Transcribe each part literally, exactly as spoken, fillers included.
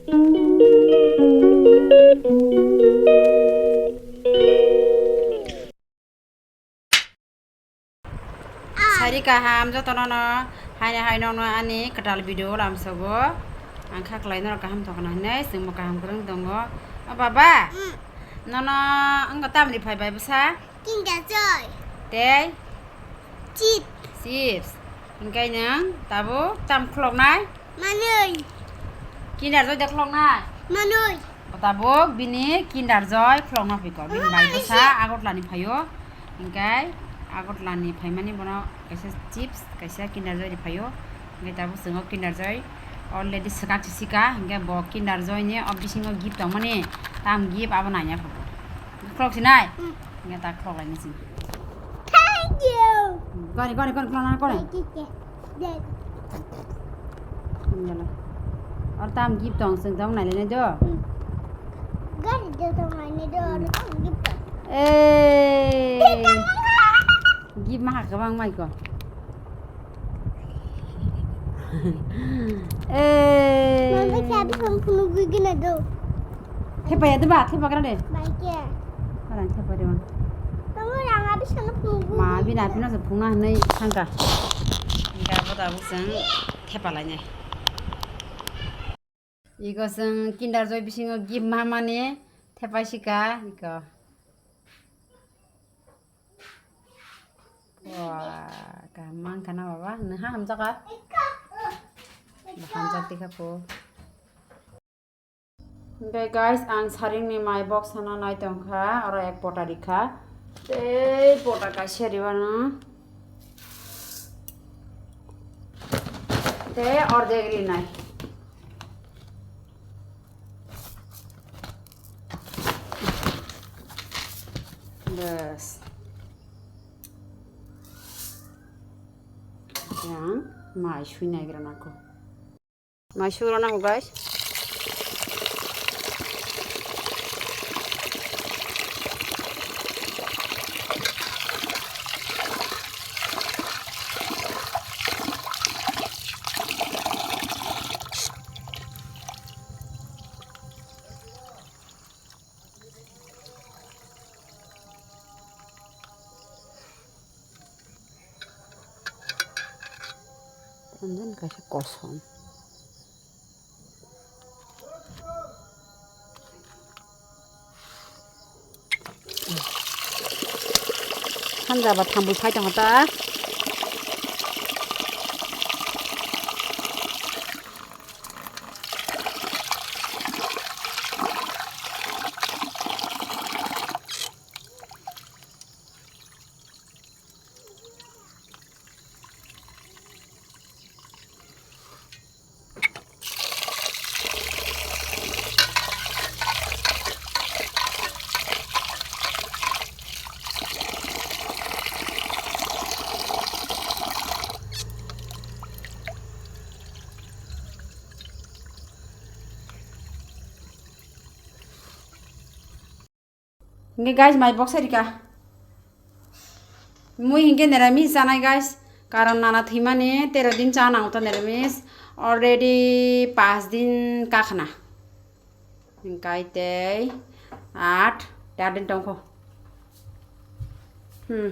Sari kaham jotono no, haino haino no ani kwtal video lamsogo. Ang kha kwlai norok kaham tongkha hinwi chwngbo kaham kwrwng tongo. O baba, nono wngkha tamni phai bai bwsa? Kinder Joy. Tei? Chips. Chips. Hinkhe nwng tabuk tam khuloknai? Manwi. Kinder Joy de khuloknai? Manwi. Tabuk bini Kinder Joy khulokna phiko. Bini bai bwsa Agartala ni phaio. Hinkhe Agartala ni phaimani bono kaisa chips, kaisa Kinder Joy riphaio. Hinkhe tabuk chwng o Kinder Joy already swkang si sika, hinkhe bo Kinder Joy ni o bisingo gift tongmani, tam gift abo naina phaio. Khulok sinai? Hmm. Hinkhe ta khulok laini sini. Thank you. Gari, gari, gari, khulok nang, gari. Thank you. Gari. Hinkhe la. Or tam gift tong, chwng tong nai lainai do. Hmm. Gari de tong nai do, or tam gift tong. Eh. Gift maha kwbang mai ko. Eh. Mama khe abi phone phunugwi gina do. Thepa ya de ba, thepa gra de. Bai khe. Barang thepa de ma. Tamo rang abi sana phunugwi. Ma abi na pino se phungna hinwi thangka. Hinkhe abo tabuk chwng thepa lainai. Iko chwng Kinder Joy bisingo gift mahamani thepai sika iko. Wah, kaham mankha na baba? Nung ha hamjakha? Hamjak tikha po. Hinkhe guys, ang saringni mai box sana nai tongkha, oro ek pota rikha. Tei pota kaisa ribana. Tei ordek rinai. Bas. Yang mai sui naigra nangkho. Mai sui rw nangkho, guys. Tamjani kaisa kosom. Hanja ba thambwi phai tongo ta. Hinkhe guys, mai box rika. Mui hinkhe neramis chanai guys. Karon nana thwimani tero din cha nango to neramis. Already paanch din kakhna. Hinkhe tei aat, aat din tongkho. Hmm.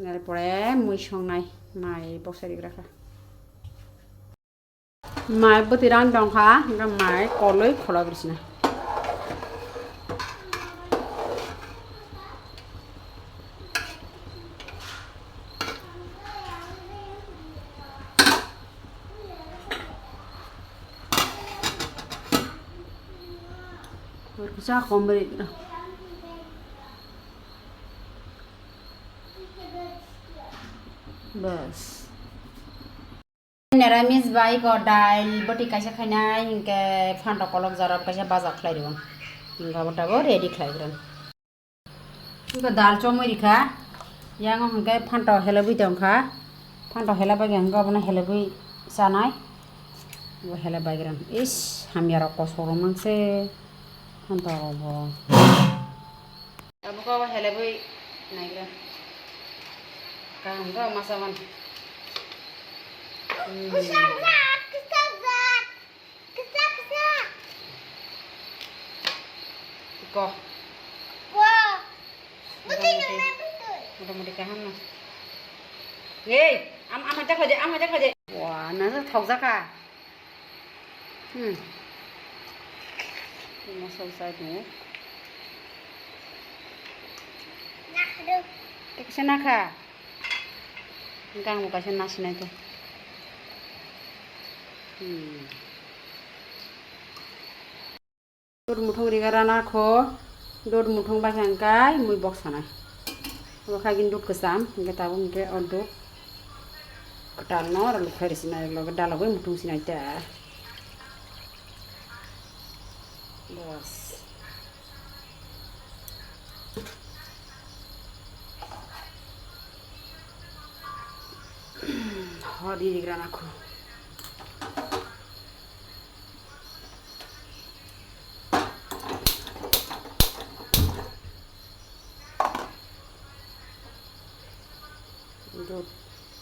Erpore mui songnai mai box rikra kha. Mai bwtwi rang tongkha, hwnkhe mai kolwi khulok rwsina. Kisa komri. Bas. Neramis bai ko dail bwtwi kaisa khainai, hinkhe phanto kolok jorok kaisa baja khlai rwo. Hinkhe abo tabuk ready khlai rwo. Hinkhe dal chomwi rikha. Yang o hinkhe phanto helebwi tongkha. Phanto helebwi hinkhe obono helebwi chanai. Bo helebwi gram. Is hamya rok kosok rok mangse. Phanto rok bo. Abo khe obo helebwi naigra. Kaham khe masa wan. Hmm. Kwchajak, kwchajak, Ko. Motamoti, motamoti kaham no. Ei, am, ama jakha je, ama jakha je. Wa, na thok jakha. Hmm. Mosol sai tu. Nakha. Kaisa nakha. Gang bo kaisa nasinai tu. Hmm. Dot muthung riga rana kho, dot muthung bai kha hwnkhe mui bok sanai. Obo kha gini dot kwcham, hwnkhe tabuk hwnkhe o dot kwtal no oro lukhlai rw sinai, loge dalogwi muthung sinai ta. Bas. Hor ri rigra na kho. Dot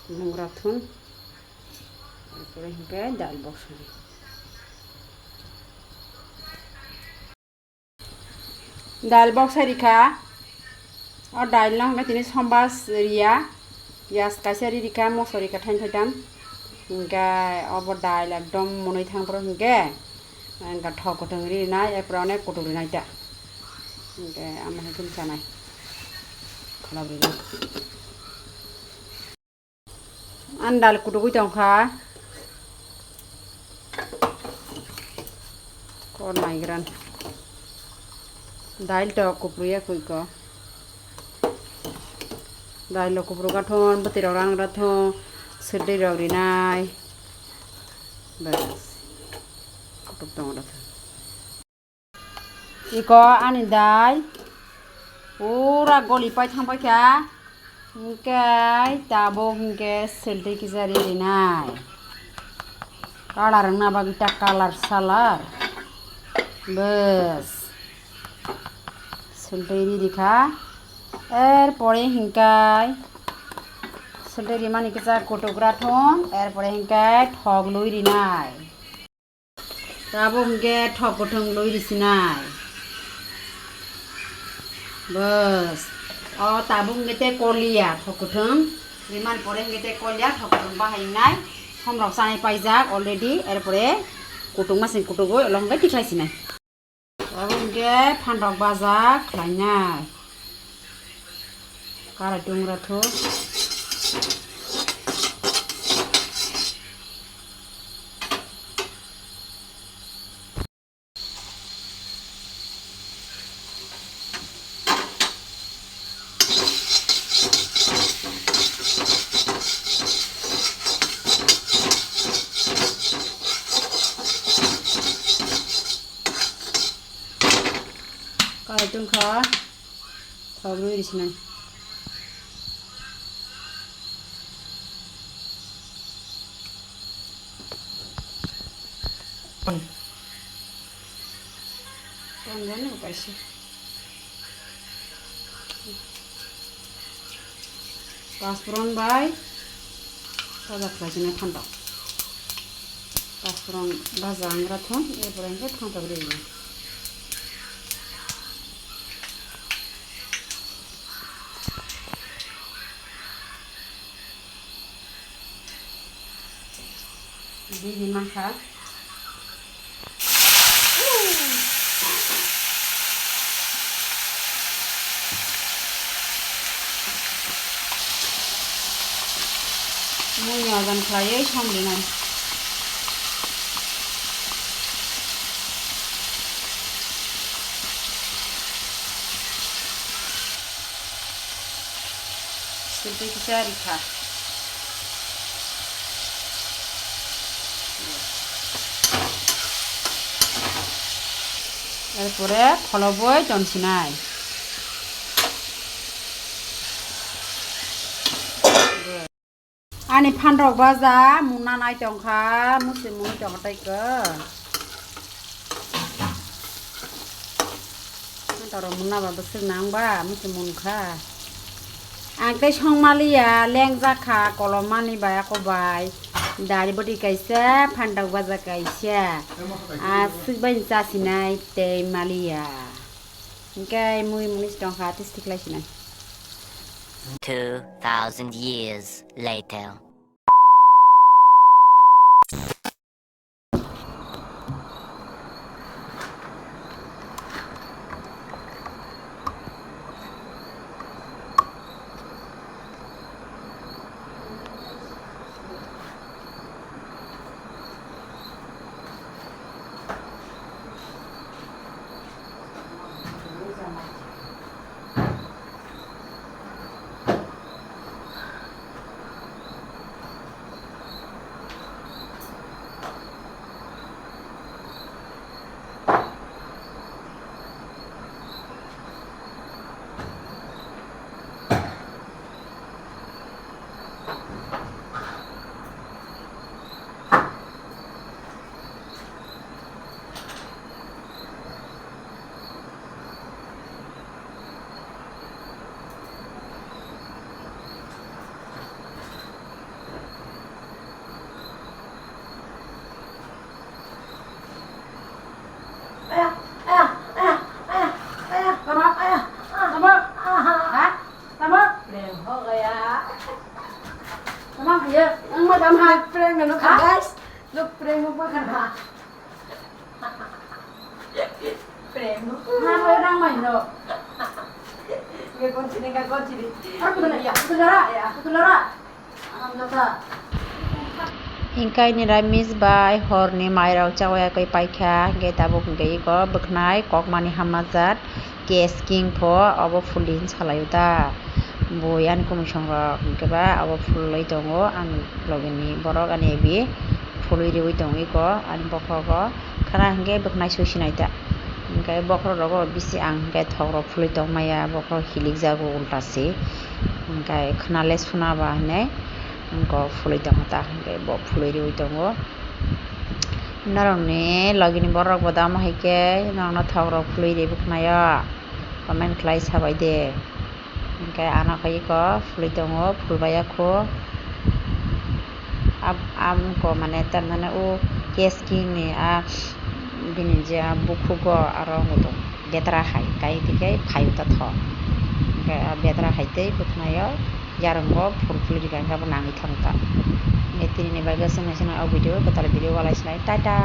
nungra thun. Tarpore hwnkhe dal bok sani. Dal bok sai rikha. O dal no hwnkhe tini sombas riya. Piyaj kaisa ri rikha, moso rikha thain thaitham. Hwnkhe obo dal ekdom monwi thang phuru hwnkhe, hwnkhe thok kwthwng rinai, erpore onek kutuk rinai ta. Hwnkhe ama hai khe chanai. Kholop rinai. Ang dal kutugwi tongkha. Kor naigraan. Dal to kupru ya kwi ko. Dal lo kupru gathon, bwtwi rok rang gathon, swdwi rok rinai. Bas. Kutuk tongo dathon. Iko ani dai pura goli pai thang pai kha, hwnkhe tabuk hwnkhe seltwi kisa ri rinai. Colour wngna bagwi ta colour salar. Bas. Seltwi ri rikha. Er pore hwnkhe seltwi rimani kisa kutugra thon, er pore hwnkhe thok lui rinai. Tabuk hwnkhe thok kwthwng lui risinai. Bas. O tabuk hwnkhe tei koliya thok kwthwng. Rimani pore hwnkhe tei koliya thok kwthwng bahai wngnai. Somrok chanai paijak already. Erpore kutukma sing kutugwi ulo hwnkhe tikhlai sinai. Tabuk hwnkhe phantok baja khlainai. Karai tungra thu. Karai tungkha. Thok rwi risinai. Tonjani ukaisi. Paspron bai sajak khlai sinai phantok. Paspron baja angra thon, erpore hwnkhe phantok rwi. Bini mankha. Mui ni ojon khlaiwi som rinai. Sintwi kisa rikha. Erpore pholobwi tonsinai. Ani phantok baja munna nai tongkha, musi mui tongkha tei khe. Phantok rok munna ba bwswk nang ba, musi munkha. Ang tei song maliya, lengjak kha kolom mani bai ako bai. Dari bwtwi kaisa, phantok baja kaisa. Aswk bai chasinai tei maliya. Hingke mui muni si tongkha, tis tiklai sinai. Two thousand years later. Aya, aya, aya, aya, aya, tama, aya, tama, ha, tama, lem ho gaya. Tama, ye, ang ma tama. Prank no kha, guys. Look, prank no kha. Prank no. Na, lo nang mai no. Ye kon chini ka kon chini. Aku tu ya, aku tu lara, aku tu lara. Hingke niramis bai horni mairok chawi yakwi paikha, hingke tabuk hingke iko bwkhnai kokmani hamajat case king pho obo phulwi salaio ta. Bo yani kumusong rok hingke ba obo phulwi tongo, ani logini borok ani ebi phulwi riwi tongo iko ani bokhrogo khana hingke bwkhnai sui sinai ta. Hingke bokhorok rogo bisi ang hingke thok rok phulwi tongmaya, bokhorok hilikjago ulta se. Hingke khna le suna ba hinui wngkok phulwi tongkha ta, hingke bo phulwi riui tongo. Norokni logini borok bo da omo hai khe norokno thok rok phulwi riui khnaio, comment khlai sabaide. Hingke ano khe iko phulwi tongo, phulbaiya kho. Ab-, aboni mane tamni o case king ni a bini je a bukhugo aro wngkha betra hai kai tei kai phaio ta tho. Hingke a betra hai tei bwkhwnaio yarwng bo phul phul rikha hingke abo nangwi thangkha. Hingke tini ni bagwi aswk nai swnai o video kwtal video walai sinai tata.